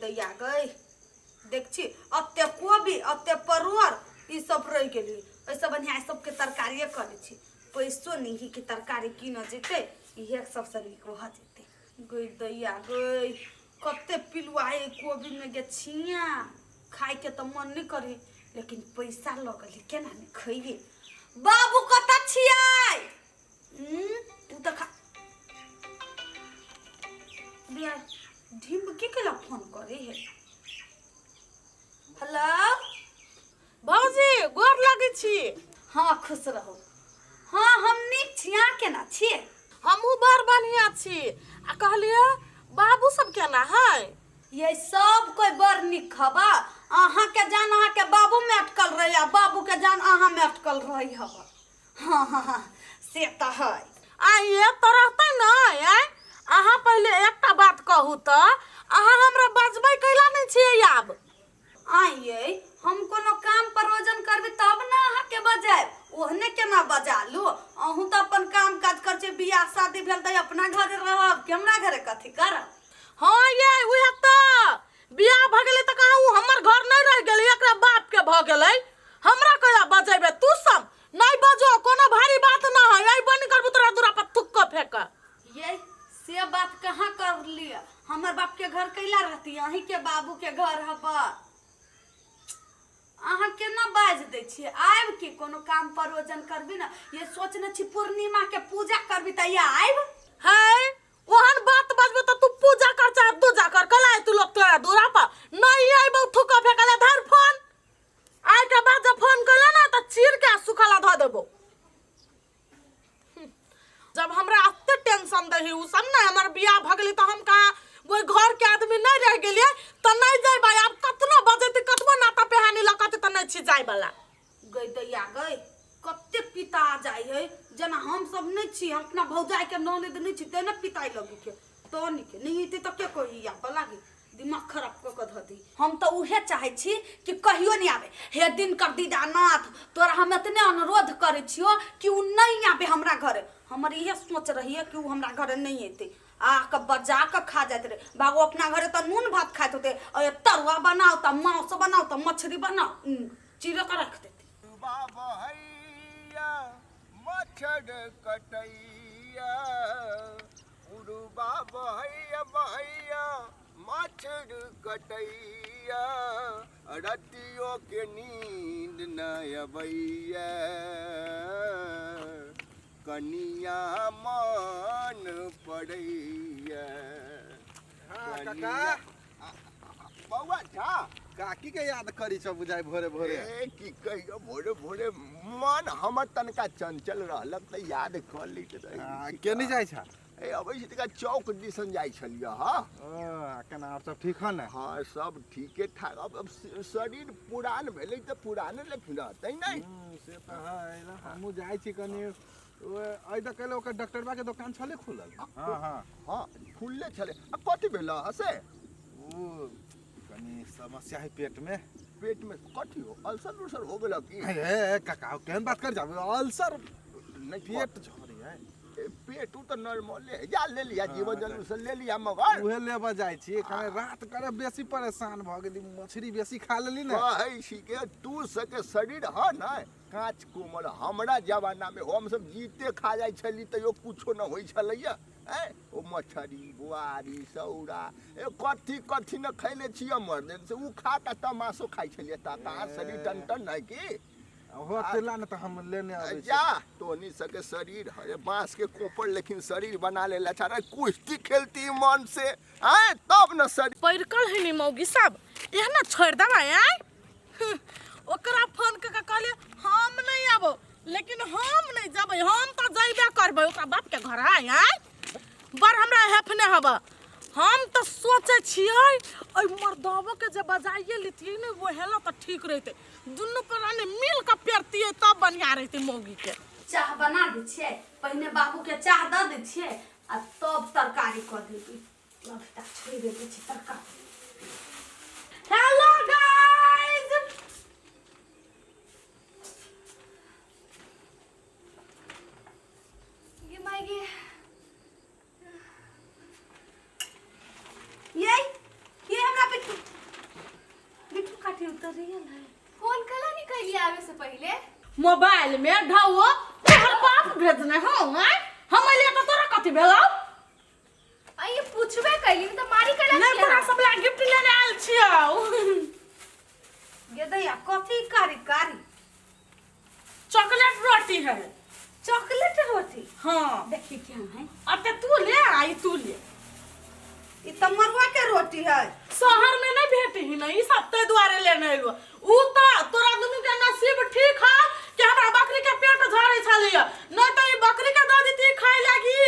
दैया गई देख छी अते कोबी अते परोड़ ई सब रहि गेली। एहिसँ बढ़िआँ एहि सबके तरकारिए करै छी, पैसो नहि है कि तरकारी कीनऽ जेतै, इहे सबसँ नीक भऽ जेतै। गई दैया गई, कते पिलुआ है कोबीमे गे छिया, खाइके तऽ मन नहि करे लेकिन पैसा लगल है, केना नहि खइए। बाबू कतऽ छियै? उ तऽ खा बिया ढिम्ब के केला फोन करे है। हेलो भौजी, गोर लगै छी। हाँ खुश रहू। हाँ हम नीक छी, अहाँ केना छियै? हमहूँ बड़ बढ़िआँ छी। आ कहलियै बाबू सब केना है? ये सब कोई बड़ नीक हबा, अहाँ के जान अहाँ के बाबू में अटकल रही आ बाबू के जान अहाँ में अटकल रही हबा। हाँ हाँ हाँ से तऽ है। आ ये तऽ रहतै ने। आँय, अहाँ पहिले एकटा बात कहू तऽ, अहाँ हमरा बजबै कैला नहि छियै आब? आइए हम कोनो काम प्रयोजन करबै तब ने अहाँके बजायब, ओहने केना बजा लू? अहूँ तऽ अपन काम काज करै छियै, बियाह शादी भेल तऽ अपना घरे रहब कि हमरा घरे कथी करब? हाँ ये उहे तऽ बियाह भऽ गेलै तऽ कहाँ ओ हमर घर नहि रहि गेलै, एकरा बाप के भऽ गेलै। हमरा कहिया बजेबै तू सब? नहि बजो, कोनो भारी बात न है। अइबो नहि करबो तोरा दूरा पर थुक कऽ फेंक। ये से बात कहाँ कर लिया, हमर बाप के घर कैला रहती, अहीं के बाबू के घर हब। अहाँ केना बाजि दै छियै? आबि के कोनो काम प्रयोजन करबी ने, ये सोचने छी पूर्णिमा के पूजा करबी तऽ ये आबि। है ओहन बात बजबो तऽ तू पूजा कर चाहे दूजा कर, कल आय तू लोग तोरा दूरा पर नहीं आइबो थुक फेंकले। धर फोन, आइ के बाद जब फोन कैला ना तऽ चीर के सुखला धऽ देबो। जब हमरा एते टेंशन दही उ सब ने, हमर बियाह भऽ गेलै तऽ हम कहाँ ओहि घर के आदमी नहीं रह गेलियै तऽ नहीं जइबै। आब कतनो बजेतै, कतबो नाता पेहानी लकतै तऽ नहीं छी जाय वाला। गई दैया गई, कते पिता जाइ है, जेना हम सब नहीं छी, हम अपना भौजाई के ननद नहीं छी तेना पिताई लगी के तो निके नहीं एते तऽ के कही आबऽ लागी, दिमाग खराब कऽ कऽ धऽ दी। हम तऽ उहे चाहै छी कि कहियो नहि आबे। हे दिनकर दीदानाथ, तोरा हम एतने अनुरोध करै छियो कि उ नहीं आबे हमरा घरे। हमर इहे सोच रहिए कि उ हमरा घरे नहीं एते, आ कऽ बजा कऽ खा जाइत रहे। बाबू अपना घरे तऽ नून भात खाइत होते, और तरुआ बनाओ तऽ मांस बनाओ तऽ मछली बनाओ, चीरे कऽ रख देते। बहैया मच्छर कटैया, उड़बा बहैया बहैया मच्छर कटैया, रतियो के नींद न अबैया, कनिया मन पड़ैया। हाँ, काका। बौआ झा, काकी के याद करी छ बुझाइ भोरे भोरे? ए की कहियो, भोरे भोरे मन हमर तनका चंचल रहलक तऽ याद कऽ लैत रही। केनी जाइ छ? ए अबै छी तनका चौक दिसन जाइ छलियै। हँ ओ, केना और सब ठीक है ने? हँ सब ठीके ठाक। अब शरीर पुरान भेलै तऽ पुराने लेकिन रहतै नहि। से तऽ है। हमहूँ जाइ छी कनि ओ एहि तऽ कहले ओकर डॉक्टरबा के दोकान छलै खुलल। हाँ हाँ हाँ खुलले छलै। आ कथी भेल हँ से? ओ कनि समस्या है पेट में। पेट में कथी हो, अल्सर उल्सर हो गेल की? ए काका केहन बात कर जाबे, अल्सर नहीं, पेट झड़ी है। ए, पेट उ तऽ नॉर्मले है, जा ले लिया जीवन जल से ले लिया। मगर उहे लेबऽ जाइ छी, कने रात करे बेसी परेशान भऽ गेली, मछली बेसी खा लेली ने। कहै छी के तू सबके शरीर ह ने काँच कोमल। हमरा जमाना में हम सब जीते खा जाइ छली तैयो कुछो न होइ छलैया। ए ओ मछरी बुआरी सौरा ए कथी कथी न खैले छियै मर्दन से, उ खा के तमाशो खाइ छलियै त कहाँ शरीर टन टन है की हो तेला ने तऽ हम लेने अबै छी। जा तोनी सबके शरीर हरे बांस के कोपर लेकिन शरीर बना ले अच्छा रे, कुश्ती खेलती मन से आए तब न शरीर पैरकल है नी मौगी सब एहना छोड़ देबै। आय ओकरा फोन कऽ के कहलियै हम नहीं आबो, लेकिन हम नहीं जबै, हम तऽ जइबे करबै ओकरा बाप के घर। आय आय बड़ हमरा हेफने हब। हम तऽ सोचै छियै ओहि मर्दबो के जे बजाइए लितियै ने वो हेला तऽ ठीक रहितै, दुनू प्राणी मिल कऽ पेरतियै तब बढ़िआँ रहितै मौगी के। चाह बना दै छियै, पहिने बाबू के चाह दऽ दै छियै आ तब तरकारी कऽ देबै। अभी तक छोड़ि दै छी तरकारी। हेलो गाइस, गे माय गे, ये ये हमरा पे तो रियल है। फोन कला नहीं कैली आवे से पहिले? मोबाइल में ढाओ तोहर बाप भेजने हौ आय हम अइलियै तऽ तोरा कथी भेलौ? आ ये पूछबे कैली त मारी कला नहि छियै। तोरा सब ला गिफ्ट लेने आयल छियौ। गे दैया कथी कारी कारी? चॉकलेट रोटी है। चॉकलेट रोटी? हाँ। देखी क्या है। अब ते तू ले आई तू ले। ई त मरुआ के रोटी है। शहर में नहीं भेटे ही नहीं, ई सब ते दुआरे लेने एलो। ऊ त तोरा दुनू के नसीब ठीक है कि हमरा बकरी के पेट झरे छलिए, नहीं त ई बकरी के दऽ देती खाए लागी।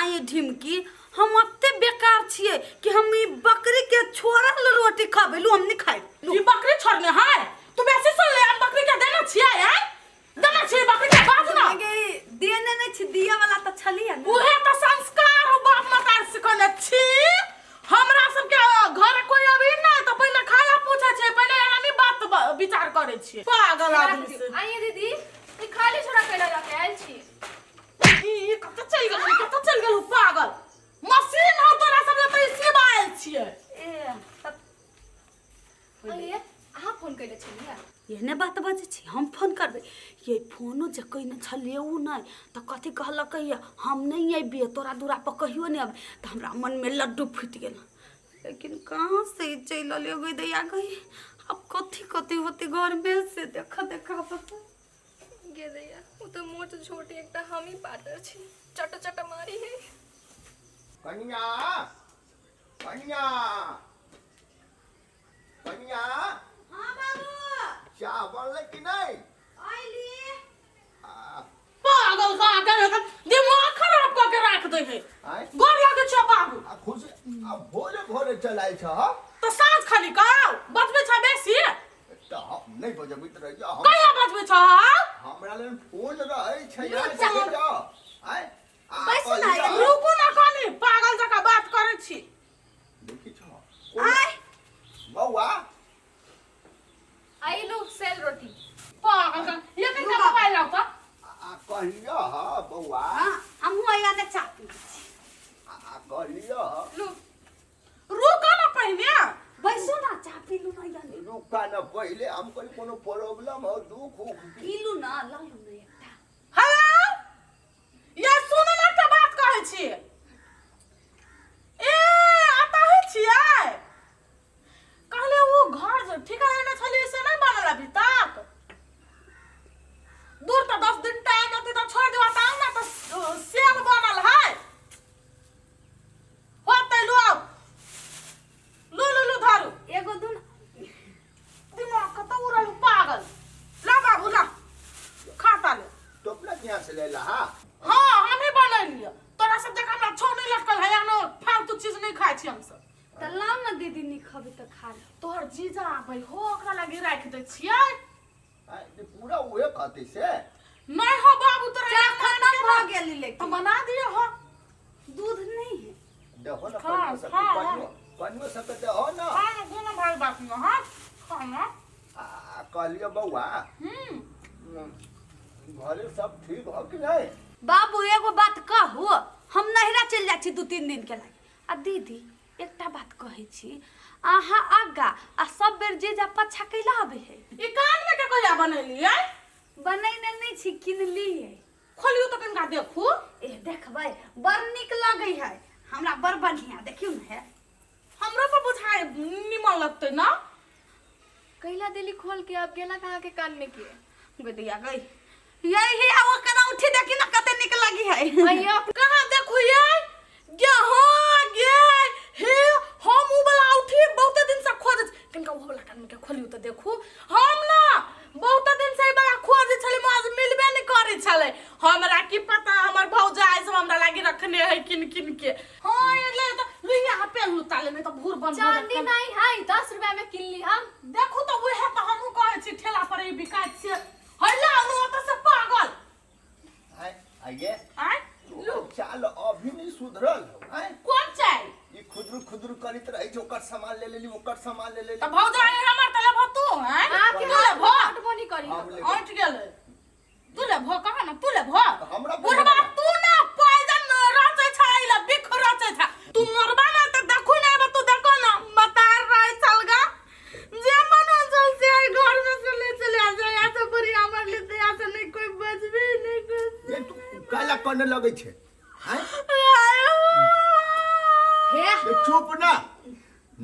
आई ढिमकी हम अते बेकार छिए कि हम ई बकरी के छोड़ल रोटी खबेलू, हम नहीं खाए। ई बकरी छोड़ने है तू बेसी सुन ले, हम बकरी के देने छिए आय देने छिए बकरी के बाज ना। गे देने नहीं छी, दिया वाला त छलिए ना। उहे त संस्कार हो बाप मतार सिखने छी। हमरा सबके घर कोई अभी ना त पहिले खाना पूछे छै, पहिले एना बात विचार करे छिए पागल आदमी से। आइए दीदी ई खाली छोड़ा कैला लके आयल छी। ई कतऽ चलि गेल, कतऽ चलि गेल पागल मशीन हो तोरा सब लए त ई सेवा आयल छिए। ए तब आइए अहाँ फोन कैले छलियै? एहने बात बजै छी हम फोन करबै। ये फोनो जे कयने छलियै उ नहि तऽ कथी कहलकै ये हम नहि अयबियै तोरा दूरा पर कहियो नहि अबै, तऽ हमरा मनमे लड्डू फूटि गेल। लेकिन कहाँ से ई चलि अयलै गई दैया गई, आब कथी कथी होतै घरमे से देख देख। गे दैया उ त मोट छोट एकटा हमही पातर छी, चट चट मारी है। कनिया कनिया कनिया। हाँ बाबू। चाह बनलै कि नहि? अयली। आ, पागल का के दिमाग खराब कऽ के राख दै है। आँय? गोर लागै छै बाबू। आ खुश आ भोरे भोरे चलाइ छ? तऽ साँझ खाली कऽ बजबै छ बेसी? तऽ हम नहि बजबैत रहियै हम। कहिया बजबै छ? हमरा लग फोन रहै छै लू, यार, चल। जाओ। आँय? आ बैसू ना, कहलियै, रुकू ना कनी, पागल जकाँ बात करै छी। देखी छ आँय? बौआ। आई लो सेल रोटी। पागल का ये कनिका मोबाइल लाउ तऽ। आ कहलियै ह बौआ। हाँ हमहूँ अइया ने चाह पीबै छी। आ कहलियै ह। लू रुक ना पहिने। बैसू ना चाह पीलू ना अइया ने। रुका न पहिले, हम कहली कोनो प्रॉब्लम हो दुख उख की? पीलू ना लऽ लू ना एकटा। हेलो ये सुन ना एकटा बात कहै छी। ए अतः छियै कहले वो घर जे ठिका लेने छलियै से नहि बनल अभी तक। दूर तऽ 10 दिन टाइम लगतै तऽ छोड़ि देबा तऽ आउ ना तऽ सेल बनल है होतै। लू आउ लू लू लू धरू। एगो दून दिमाग कतऽ उड़ल पागल। ला बाबू ला खाता ले। टोपला कहाँ से लेला हा? हाँ हमही बनेलियै, तोरा सब जकाँ हमरा छौ नहि लटकल है, एहनो फालतू चीज नहि खाइ छी हमसब। तऽ लाउ ना दीदी नीक खबै तऽ खा ले। तोहर जीजा आबै हो ओकरा लागि राखि दै छियै। आँय, जे पूरा उहे कहतै से? नहि हो बाबू तोरा चाह एना खत्म के भऽ गेली। लेकिन तऽ बना दिअ हो। दूध नहीं है। देखो ना खा, कनियो सबके खा। कनियो कनियो सबके देहो ना। खा ना कोनो भारी बात नहि हाँ खा ना। आ कहलियै बौआ। हम्म। घरे सब ठीक हो कि नहि? बाबू एगो बात कहू, हम नैहरा चलि जाइ छी 2-3 दिन के लागि। आ दीदी एकटा बात कहै छी, अहाँ आगा आ सब बेर जीजा पाछा कैला आबै है? ई कान में के कहिया बनेलियै? बनैने नहि छी, किनलियै। खोलियौ तऽ कनिका देखू। ए देखबै बड़ नीक लगै है हमरा, बड़ बढ़िया। देखियौ ने है। हमरो पर बुझाइ निमन लगतै ना। कैला देली खोल के, अब गेला कहाँ के कान में के? गोदिया गई यही है ओकर औंठी, देखी ना कते नीक लगी है। अइया कहाँ देखू ये गे? हाँ गे हे हम उ वाला औंठी बहुते दिन से खोजै छी। कनिका ओ वाला कान में के खोलियौ तऽ देखू। हम ना बहुते दिन से ई वाला खोजै छली, आज मिलबे नहि करै छलै। हमरा की पता हमर भौजाई सब हमरा लागी रखने है किन किन के। हाँ ले तऽ लुइया हाथ पेन लुता ले, नहीं तऽ भूर बंद भऽ चांदी जायत। नहीं है, 10 रुपया में किनली हम। देखू तऽ उहे तऽ हमहूँ कहै छी ठेला पर ई बिकाइत से हैला आनू ओतऽ से पागल। आँय आइये आँय तोहर चाल अभी नहीं सुधरल हौ। आँय? कोन चाय? ई खुदरू खुदरू करैत रहै छै, ओकर सामान ले लेली ओकर सामान ले लेली। तऽ भौजाई हमर तऽ लेबहो तू। आँय आके तू लेबहो? हटबो नहीं करी। हम लेबै। ऐंठ गेलै। तू लेबहो कहा ना, तू लेबहो। हमरा बुढ़बा तू ना पॉइजन रचै छ, अइला बिख रचै छ। तू मरबा ना तऽ देखू ना, एबे तू देखो ना बतार रहै छलगा जे मन हो चल से काने लगै छै आँय? हे ए, चुप ना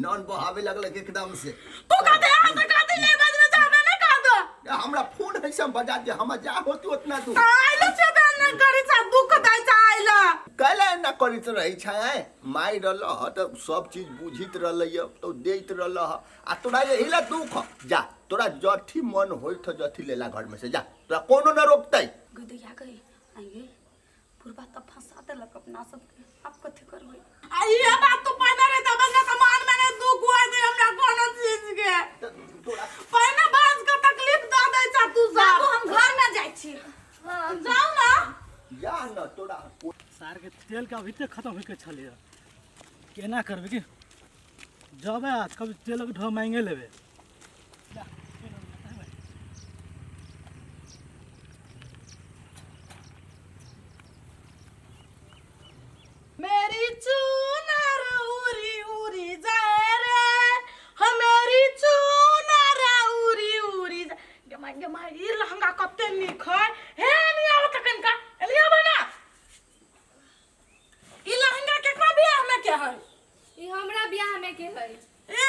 नन बहावे लगलक एकदम से तू कहते हाथ से कहते नहीं बजबे त हमरा नहीं कह दो ए, हमरा फोन है से बजा दे हम जा होती उतना दूर आइलो छे त न करी छ दुख दै छ आइलो कैला एना करैत रहै छै आँय? मारि रहल ह तऽ सब चीज बुझित रहलै तऽ दैत रहल ह आ तोरा एहि ला दुख ह। जा तोरा जथी मन होइत ह जथी लेला घर में से जा तोरा कोनो न रोकतै गदैया गई आई गई बुढ़बा तऽ फंसा देलक अपना सबके आब कथी करबै आ ये बात तो पहिने रे त बस सामान में ने दुख हुआ दे हमरा कोनो चीज के तऽ तोरा पहिने बाज के तकलीफ द दै छ तू सब बाबू हम घर में जाइ छी जाऊ ना जा न तोरा सारके तेलके अभी तक खतम होइके छलैए केना करबै कि जबै आ कभी तेलक ढो मांगे लेबै मेरी चुनर उरी उरी जाए रे हम मेरी चुनर उरी उरी जाए गे माय गे माय ई लहंगा कते नीक है हे नहीं आवत कनका एलिया बना ई लहंगा केकरा बियाह में के है ई हमरा बियाह में के है ए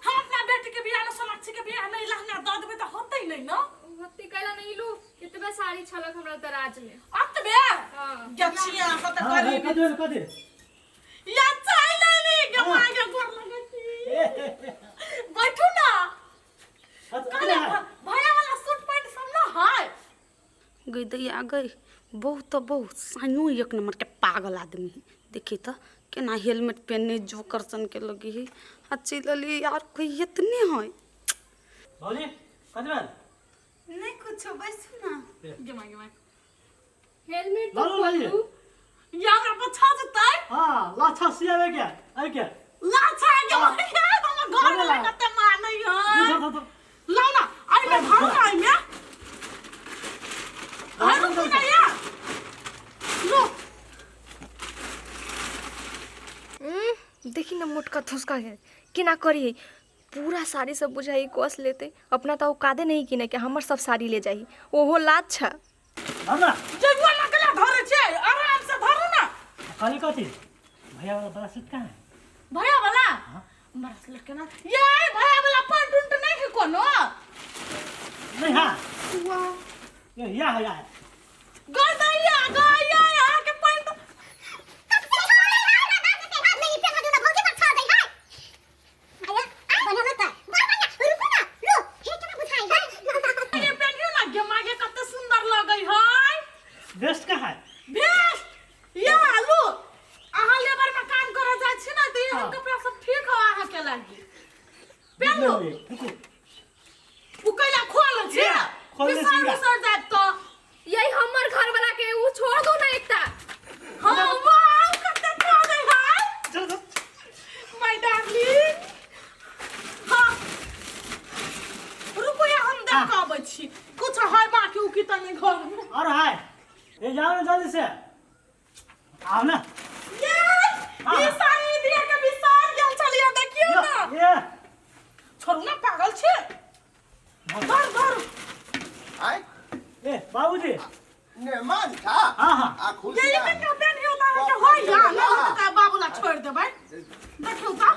हम अपना बेटी के बियाह में सोनाक्षी के बियाह में ई लहंगा दऽ देबै तऽ होतै नहि न होते कैला नहीं लू कितबे साड़ी छलक हमरा दराज में अतबे हाँ। गछिया कत हाँ, गरीब कथी कथी या चाय लेली गे माय गे गोर लगै छी बैठू ना कथी भैया वाला सूट पैंट सब न है गई दैया गई बहुत तऽ बहुत साइयो एक नंबर के पागल आदमी है देखी तऽ केना हेलमेट पहनने जोकर सन के लगी है आ चलि अली यार कोई इतने है भौजी कथी भेल नहीं कुछो बैसू ना गे माय गे माय हेलमेट लालू भाई। खोलू या हमरा पछा जेतै हाँ लाछा सियाबे के अरे के लाछा गे माय गे हमर घर वाला कते मानै है धर धर धर लाउ ना आई में धरू ना आई में धरू ना या लो देखी ना मोटका थुसका है केना करी पूरा साड़ी सब बुझाई कस लेते अपना तो औकादे नहीं किने के हमर सब साड़ी ले जाही ओहो लाज छा धर ना जजुआ लगला धरे छै आराम से धरू ना कहली कथी भैया वाला बड़ा सूट कहाँ है भैया वाला बड़ा केना ये भैया वाला पैंट उंट नहीं है कोनो नहीं हाँ ये या है या है गदैया गैया यहाँ के पैंट ये पेन्हियो ना गे मागे कते सुंदर लगै है बेस्ट कहाँ है बेस्ट ये आलू अहाँ लेबर में काम करे जाइ छी ना तऽ एहन हाँ। कपड़ा सब ठीक हो अहाँ के लागी पेन लो रुको उ कैला खोल छी या, खोलने छी बिसर या। बिसर जायत तऽ यही हमर घर वाला के उ छोड़ दो ना एकटा हाँ वाह कते खोल है चल चल माय डार्लिंग हाँ रुको या हम देख के अबै छी कुछ है बाकी उकी तऽ नहीं घर में और हाय ये जाओ ना जल्दी से आओ ना ये ई साड़ी दिया के बिसर गेल छलियै देखियौ ना ये छोड़ू ना पागल छी धर धर आय ए बाबूजी मेहमान था हाँ हाँ आ खुश ये रह। कनिका पेन्हियौ तऽ अहाँके होइया नहि तऽ बाबू ला छोड़ि देबै देखियौ तऽ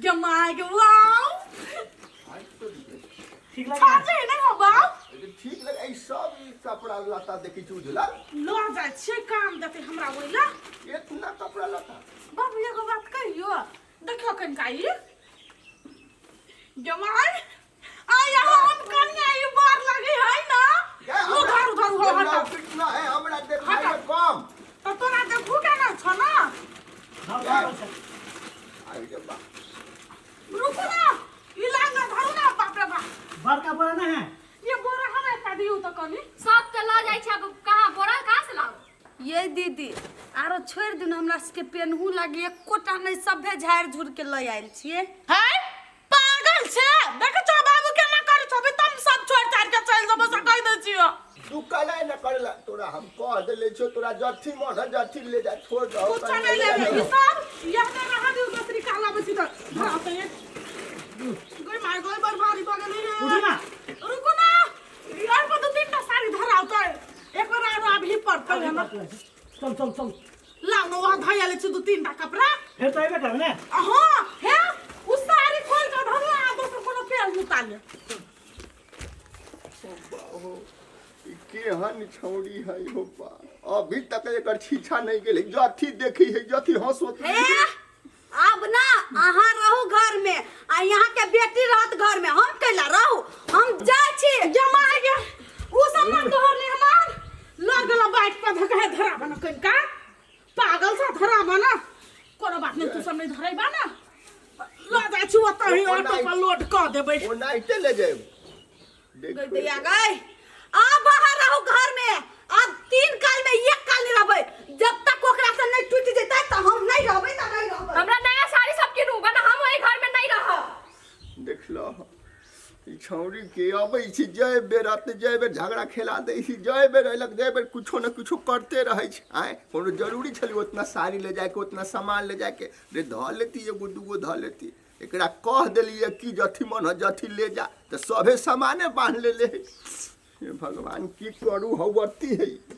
गे my गे वाओ आय तो दिखे। ठीक लगे छाजे नहि हो बाउ ठीक लगे ई सब ई कपड़ा लत्ता देखी छी उजला लऽ जाइ छियै काम देतै हमरा ओहि ला इतना कपड़ा लत्ता बाबू एगो बात कहियो देखियौ कनिका ई गे my आ यहाँ हम कनिया ई बार लगे है ना उधर उधर हो हटा कितना है हमरा देखाई में कम तो तोरा देखू के ना छ ना आई रे बा रुकू ना ई लहंगा धरू ना बाप रे बाप बड़का बोरा ना है ये बोरा हमरा एकटा दियौ तऽ कनी सब तऽ लऽ जाइ छै आब कहाँ बोरा कहाँ से लाउ ये दीदी आरो छोड़ि दियौ हमरा सबके पेनहू लागी एकोटा नहि सभे झाड़ि झुड़ि के लऽ आयल छियै है पागल छै देख छौ बाबू केना करै छौ तुम सब छोड़ छाड़ के चलि जेबो से कहि दै छियो तू कला न करला तोरा हम कह देले छियो तोरा जथी मन है जथी ले जा छोड़ दहो कुछ नहीं लेबे ई सब यहाँ रहा दियौ दोसरी काला बची तऽ धरा तऽ ये गोई माय गोई बड़ भारी भऽ गेलै रे उठू ना रुकू ना यार पर दू तीन टा साड़ी धराउ तऽ एक बार आरो अभी पड़तै है ना चल चल। लाउ न, वहाँ धैया ले छी दू तीन टा कपड़ा। फेर तऽ अयबे करबै ने? हाँ, हे उ साड़ी खोल के धरला आ दोसर कोनो पेड़ उतार ले। हो, ई केहन छौड़ी है हो बा, अभी तक एकर छीछा नहीं गेलै। जथी देखी है जथी हंसोत। हे, आब ना अहाँ रहू घर में आ यहाँ के बेटी रहत घर में, हम कैला रहू? हम जाइ छी। जमा गे, उ सब ना तोहर नहीं हमार। लग गेलो बाइक पर धका धरा बना कनिका पागल सा धरा बना। कोनो बात नहीं, तू सब नहीं धरेबा ना, ल जाइ छी ओतऽ ही ऑटो पर लोड कऽ देबै। ओनाहिते ले जायब। गई दैया गई, आ बाहर रहू घर में। अब तीन काल में एक काल नहीं रहबै, जब तक ओकरा से नहीं टूट जेतै त हम नहीं रहबै त नहीं रहबै। हमरा नया साड़ी सब किनू, वरना हम ओहि घर में नहीं रहब। देख लह, ई छौड़ी के अबै छी जय बेर अते जय बेर झगड़ा खेला दै छी। जय बेर अयलक जय बेर कुछो ने कुछो करते रहै छै। आँय, कोनो जरूरी छलै उतना साड़ी ले जायके, उतना सामान ले जायके? रे धऽ लेती, एगो दूगो धऽ लेती। एकरा कह देलियै कि जथी मन है जथी ले जा, तऽ सभे सामाने बान्ह लेले है। हे भगवान, की करू? हौअती है।